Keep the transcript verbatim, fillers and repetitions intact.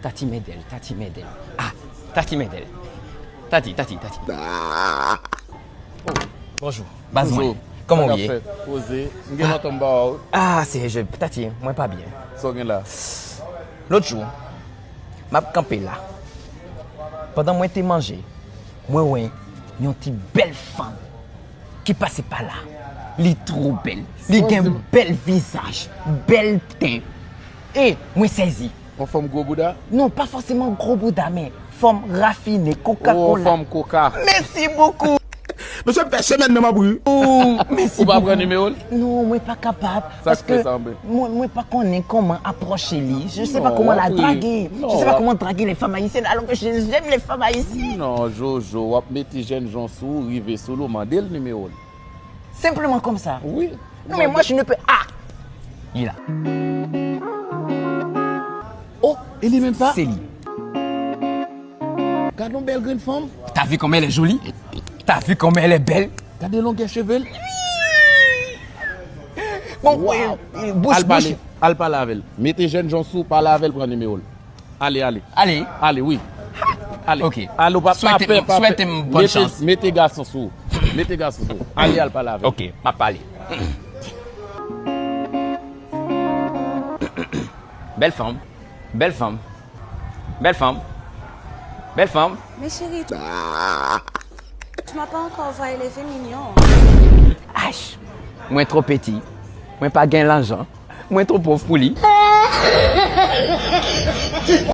Tati Mendel, Tati Mendel. Ah, Tati Mendel. Tati, Tati, Tati. Oh, bonjou. Baz mwen. Kòman w ye? Poze. M gen lontan m pa wè w. Ah, se je, Tati, mwen pa byen. Sa w gen la? Lòt jou, m ap kanpe la. Pandan mwen te manje, mwen wè yon ti bèl fanm ki pase pa la. Li twò bèl. Li gen bèl vizaj, bèl ten. E mwen sezi. Yon fanm gwo bouda? Non, pa fòseman gwo bouda, men fanm rafine, Coca-Cola. Oh, fanm koka. Mèsi bokou. Mesye, m fè semèn nan m ap ri. Oh, mèsi bokou. Ou pa pran nimewo l? Non, mwen pa kapab. Sa k fè sa, anben? Paske mwen, mwen pa konnen kòman apwoche li. Je sais pas comment la draguer. Je sais pas comment draguer les femmes haïtiennes, alors que je- j'aime les femmes haïtiennes. Non, Jojo, w ap mete jènjan sou ou, rive sou li, w mande l nimewo l. Simplement comme ça. Wi. Non, mais moi, je ne peux. Ah! Il est là. Oh, e li menm sa? C'est lui. Gade yon bèl grenn fanm. T'as vu comment elle est jolie? T'as vu comment elle est belle? Gade longè cheve l. Bon, euh, euh, bouch, al pale, bouch. Al pale avè l. Mete jènjan sou ou, pale avè l, pran nimewo l. Ale, ale. Ale. Ale, wi. Ale. Ok. Ale, ou pa, pa pè, pa pè. Swete m bòn chans. Mete gason sou ou. Mete gason sou ou. Ale, al pale avè l. Ok, m ap pale. Bèl fanm. Bèl fanm. Bèl fanm. Bèl fanm. Mais chérie, tu m'as pas encore vu lever mignon. Ach! Mwen twò piti. Mwen pa gen lajan. Mwen twò pòv pou li.